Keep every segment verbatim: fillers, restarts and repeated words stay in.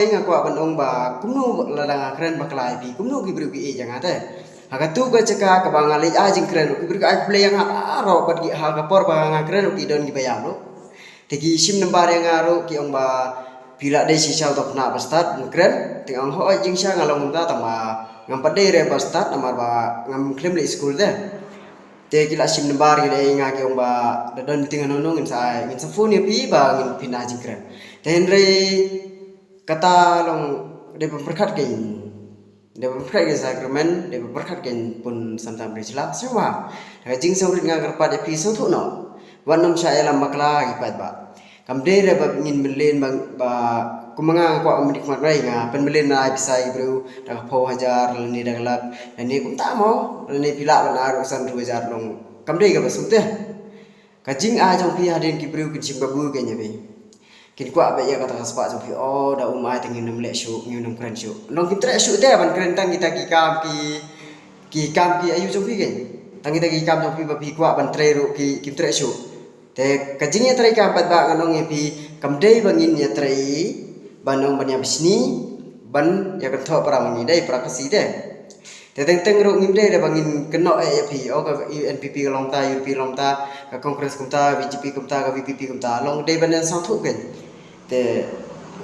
Nga kwah ban ong ba kumno lada nga kren bakla ïa phi, kumno ki briew ki ïeit ïa nga te. Ha katu ka jaka kaba nga leit ai jingkren, ki briew ki ai khublei ïa nga baroh, bad ki ha ka por ba nga kren ruh ki don kiba ïam ruh. Te ki shim number ïa nga ruh, ki ong ba phi lah dei shisha uta u khynnah ba stad ban kren. Te nga ong hooid, jingshisha nga long kumta, tang ba ngam pat dei re ba stad namar ba ngam khlem leit skul te. Te ki la shim number, ki la ai ïa nga, ki ong ba da don meeting hano hano, ngin sa ai, ngin sa phone ïa phi ba ngin, phin ai jingkren. Te hynrei kata long dei ban pyrkhat kein, dei ban pyrkhat kein sacrament, dei ban pyrkhat kein pun Santa Maria Shylla. Sngewbha, da ka jingsngewrit nga kyrpad ïa phi, sngewthuh noh. Wat nym shah ïalam bakla ha ki paidbah. Kam dei re ba ngin mlien ba, ba kum nga, nga kwah ban mih khmat, nga pynmlien, nga ai pisa ïa ki briew da ka phew hajar lane da ka lak lane kumta mo, lane phi lah ban ai ruh san hynriew hajar, long kam dei kaba suk te. Ka jingai jong phi hadien ki briew kin shim kabu kein ïa phi. Kin kwah beit ïa kata ka spah jong phi, o da um ai te ngin nym leh shuh, ngin nym kren shuh. Long kim treh shuh te ban kren tang kita ki kam ki, ki kam ki aïu jong phi kein. Tang kita ki kam jong phi ba phi kwah ban trei ruh ki, kim treh shuh. Te ka jingïatreilang paidbah, ngan ong ïa phi, kam dei ba ngin ïatrei ban ong ban ïabishni, ban ïakynthoh para ma ngi, dei para Khasi te. Te teng teng ruh ngim dei re ba ngin kynnoh eh ïa phi, o ka U N P P ka long ta, U D P ka long ta, ka Congress kumta, B J P kumta, ka V P P kumta, long dei ban ïasngewthuh kein. Te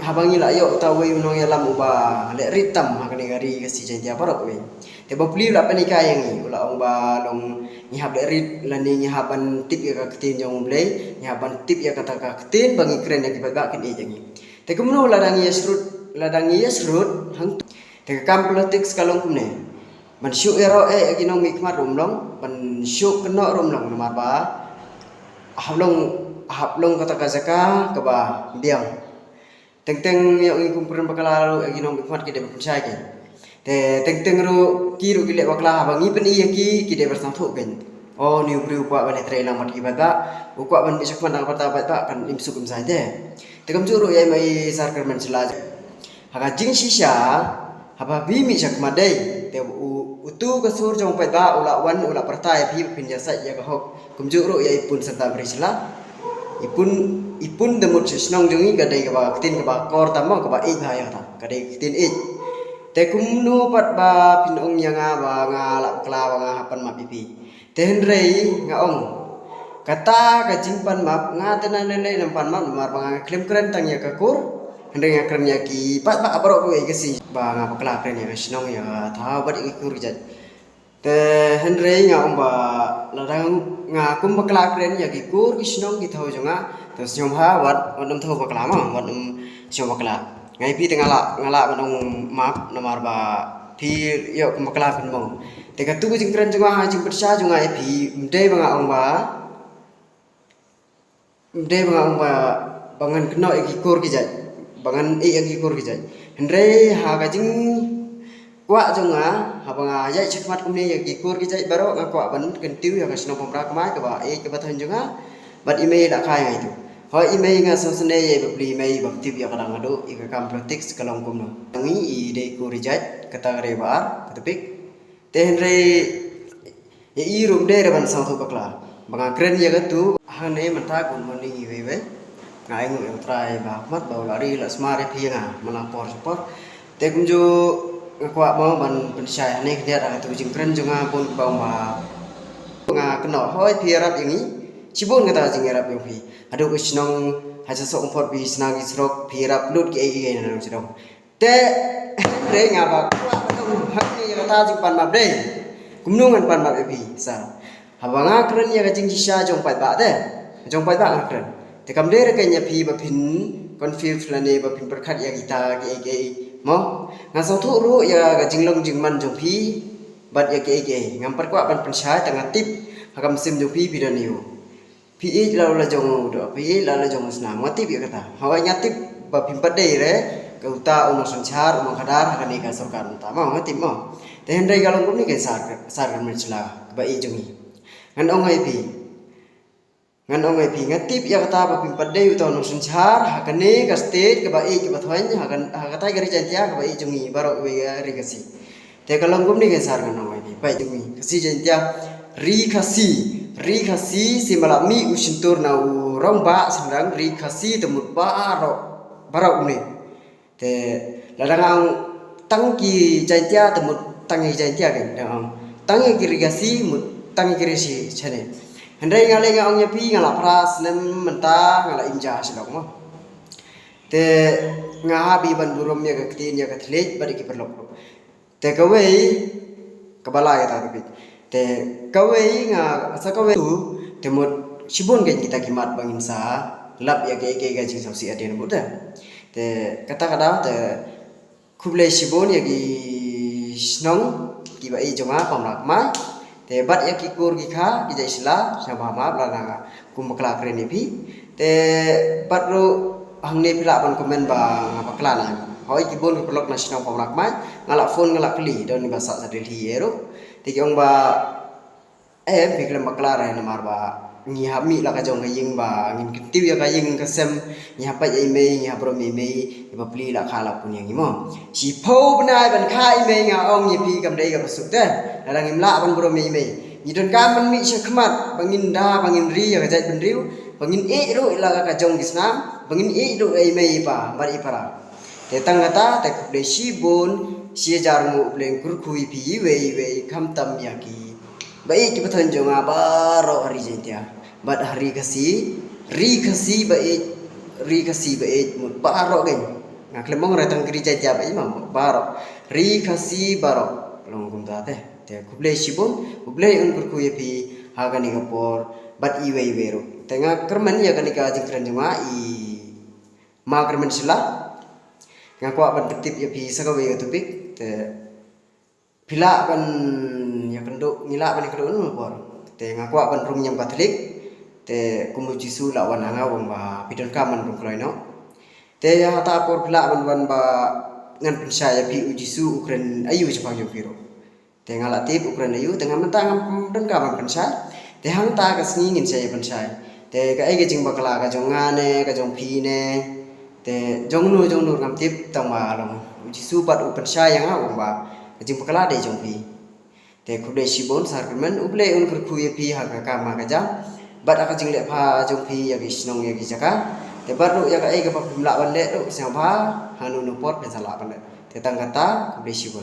haba ngi la ïoh uta uwei u nongïalam uba leh rit tam ha kane ka ri Khasi Jaiñtia baroh kawei. Te ba pli u la panikai ïa ngi, u la ong ba long ngi hap leh rit lane ngi hap ban tip ïa ka ktien jong U Blei, ngi hap ban tip ïa kata ka ktien ba ngi kren ïa ki paidbah kin ïeit ïa ngi. Te kumno lada ngi ïasyrut, lada ngi ïasyrut hangto. Te ka kam politics ka long kumne. Ban shu ïaroh eh ïa ki nongmihkhmat ruh um long, ban shu kynnoh ruh um long namar ba hap long, hap long kata ka jaka kaba biang. Teng teng ïoh ngi kum kren bakla ruh ïa ki nongmihkhmat ki dei ban pynshai kein. Te teng teng ruh ki ruh ki leh bakla, haba ngi pyni ïa ki, ki dei ban sngewthuh kein. O, une u briew u kwah ban ïatrei lang bad ki paidbah, u kwah ban mih shakhmat na ka bynta paidbah, kan im suk im saiñ te. Te kumjuh ruh ïa i mei Sir Kyrmen Shylla. Ha ka jingshisha, haba phi mih shakhmat dei, te u, utu ka sur jong u paidbah u la wan, u la pyrta ïa phi ba phin ïasaid ïa ka hok. Kumjuh ruh ïa i pun Santa Maria Shylla. I pun, i pun da mut sha shnong jong ngi ka dei kaba ktien kaba kor tam mo, kaba ïeit bha ïa kata. Ka dei ktien ïeit. Te kumno pat ba phin ong ïa nga ba nga la bakla ba nga hap pan map ïa phi. Te hynrei nga ong, kata ka jingpan map, nga te na lei lei ngam pan map namar ba nga khlem kren tang ïa ka kur. Hynrei nga kren ïa ki paidbah baroh kawei ka sngi ba nga bakla, kren ïa ka shnong, ïa ka thaw bad ïa ki kur ki jait. Te hynrei nga ong ba lada nga kum bakla kren ïa ki kur ki shnong ki thaw jong nga, te sngewbha wat, wat nym thaw bakla mo, wat nym sngew bakla. Nga ïa phi te nga lah, nga lah ban ong map namar ba phi ïoh kum bakla phin mong. Te katu ka jingkren jong nga ha jingpyrshah jong nga ïa phi, ym dei ba nga ong ba, ym dei ba nga ong ba, ba ngan kynnoh ïa ki kur ki jait, ba ngan ïeh ïa ki kur ki jait. Hynrei ha ka jingkwah jong nga, haba nga ïaid shakhmat kumne ïa ki kur ki jait baroh, nga kwah ban kyntiew ïa ka shnong Pamra Kmai kaba ïeit kaba thoiñ jong nga. Bad i mei la kai nga itu. Hooid i mei, nga sngewsynei ïa i bapli i mei ba tip ïa ka dang haduh ïa ka kam politics ka long kumno. Ngi i dei kur i jait, kata ka dei ba ar ka topic. Te hynrei ïa i ruh ym dei re ban sngewthuh bakla ba nga kren ïa katu. Hangne mynta, good morning iwei iwei. Nga ainguh ïa U Trai ba ha khmat ba u la ri la sumar ïa phi ïa nga man la por sha por. Te kumjuh nga kwah mo ban pynshai hangne khyndiat ha katu ka jingkren jong nga, bun ba, ba nga kynnoh, hooid phi ïarap ïa ngi. Shibun kata ka jingïarap ïa phi. Haduh ka shnong, ha Chasoh Umphot phi shna ki surok, phi ïarap lut kiei kiei na nong shnong. Te hynrei nga ba kwah ban ong hangne ïa kata jingpan map dei. Kumno ngan pan map ïa phi, Sir? Haba nga kren ïa ka jingshisha jong paidbah te, jong paidbah nga kren. Te kam dei re kein ïa phi ba phin confuse lane ba phin pyrkhat ïa kita kiei kiei mo. Nga sngewthuh ruh ïa ka jinglong jingman jong phi bad ïa kiei kiei. Ngam pat kwah ban pynshai, tang nga tip ha ka mynsiem jong phi, phi don aiu. Phi ïeit la u la jong u doh, phi ïeit la u la jong u snam, nga tip ïa kata. Hooid nga tip ba phim pat dei re ka uta u nongsynshar, u nongkhadar ha kane ka sorkar mynta mo, nga tip mo. Te hynrei ka long kumne kein Sir, Sir Kyrmen Shylla kaba ïeit jong ngi. Ngan ong ïa phi, ngan ong ïa phi, nga tip ïa kata ba phim pat dei uta u nongsynshar ha kane ka state kaba ïeit kaba thoiñ, ha ka, ha kata ka ri Jaiñtia kaba ïeit jong ngi baroh kawei ka ri Khasi. Te ka long kumne kein Sir, ngan ong ïa phi, peit jong ngi Khasi Jaiñtia, ri Khasi, ri Khasi, shem ba la mih u shyntur na u rangbah shynrang, ri Khasi te mut baroh, baroh une. Te lada nga ong tang ki Jaintia te mut tang ki Jaintia kein, nga ong tang ki ri Khasi mut tang ki ri Khasi shane. Hynrei nga leh nga ong ïa phi nga la phra snem mynta nga la im ja sha lok mo. Te nga hap ban burom ïa ka ktien ïa ka thylliej bad ïa ki paralok. Te kawei kaba lai kata ka bit. Te kawei nga sa kawei tu te mut shibun kein kita ki mat ba ngin sa lap ïa ka, ka, ka jingsngewsih hadien bud te. Te kata ka daw te khublei shibun ïa ki shnong kiba ïeit jong nga Pamrak Mai. Te bad ïa ki kur ki kha ki jait sla sha ba map la na kum bakla kren ïa phi. Te bad ruh hangne phi lah ban comment ba nga bakla na. Hoi ki bun ki paralok na shnong Pamrak Mai, nga la phone nga la kylli don ba sah sa Delhi ïa ruh. Te ki ong ba em phi khlem bakla re namar ba ngi hap mih la ka jong ka ïing ba ngin kyntiew ïa ka ïing ka sem, ngi hap peit ïa i mei, ngi hap burom ïa i mei, ïa bapli la kha la pun ïa ngi mo. Shiphew bnai ban kha i mei nga ong ïa phi kam dei kaba suk te. Lada ngim lah ban burom ïa i mei. Ngi donkam ban mih sha khmat ba ngin da ba ngin ri ïa ka jaitbynriew, ba ngin ïeit ruh la ka jong ki snam, ba ngin ïeit ruh ïa i mei i pa bad i para. Te tang kata te khublei shibun, shi hajar nguh U Blei un kyrkhu ïa phi iwei iwei khamtam ïa ki ba ïeit ki pathon jong nga baroh ha ri Jaintia bad ha ri Khasi, ri Khasi ba ïeit, ri Khasi ba ïeit mut baroh kein. Nga khlem ong re tang ki ri Jaintia ba ïeit ma, baroh ri Khasi baroh long kumta te. Te khublei shibun, U Blei un kyrkhu ïa phi ha kane ka por bad iwei iwei ruh. Te nga kyrmen ïa kane ka jingkren jong nga i Ma Kyrmen Shylla. Nga kwah ban pyntip ïa phi sa kawei ka topic te phi lah ban ïakynduh, ngi lah ban ïakynduh ynno por. Te nga kwah ban rung ïa ka Katholik. Te kum U Jisu la wan ha nga u ong ba phi donkam ban rung kloi noh. Te ïa kata por phi lah ban wan ba ngan pynshai ïa phi U Jisu u kren aïu shaphang jong phi ruh. Te nga la tip u kren aïu, te nga mynta ngam donkam ban pynshai. Te hangta ka sngi ngin sa ïa pynshai. Te kaei ka jingbakla ka jong nga ne ka jong phi ne. Te jong no jong no ngam tip tang ba long U Jisu pat u pynshai ïa nga u ong ba ka jingbakla dei jong phi. Te khublei shibun Sir Kyrmen, U Blei un kyrkhu ïa phi ha ka kam ha ka jam bad ha ka jingleh pha jong phi ïa ki shnong ïa ki jaka. Te bad ruh ïa kaei kaba phim lah ban leh ruh sngewbha hano hano por phin sa lah ban leh. Te tang kata khublei shibun.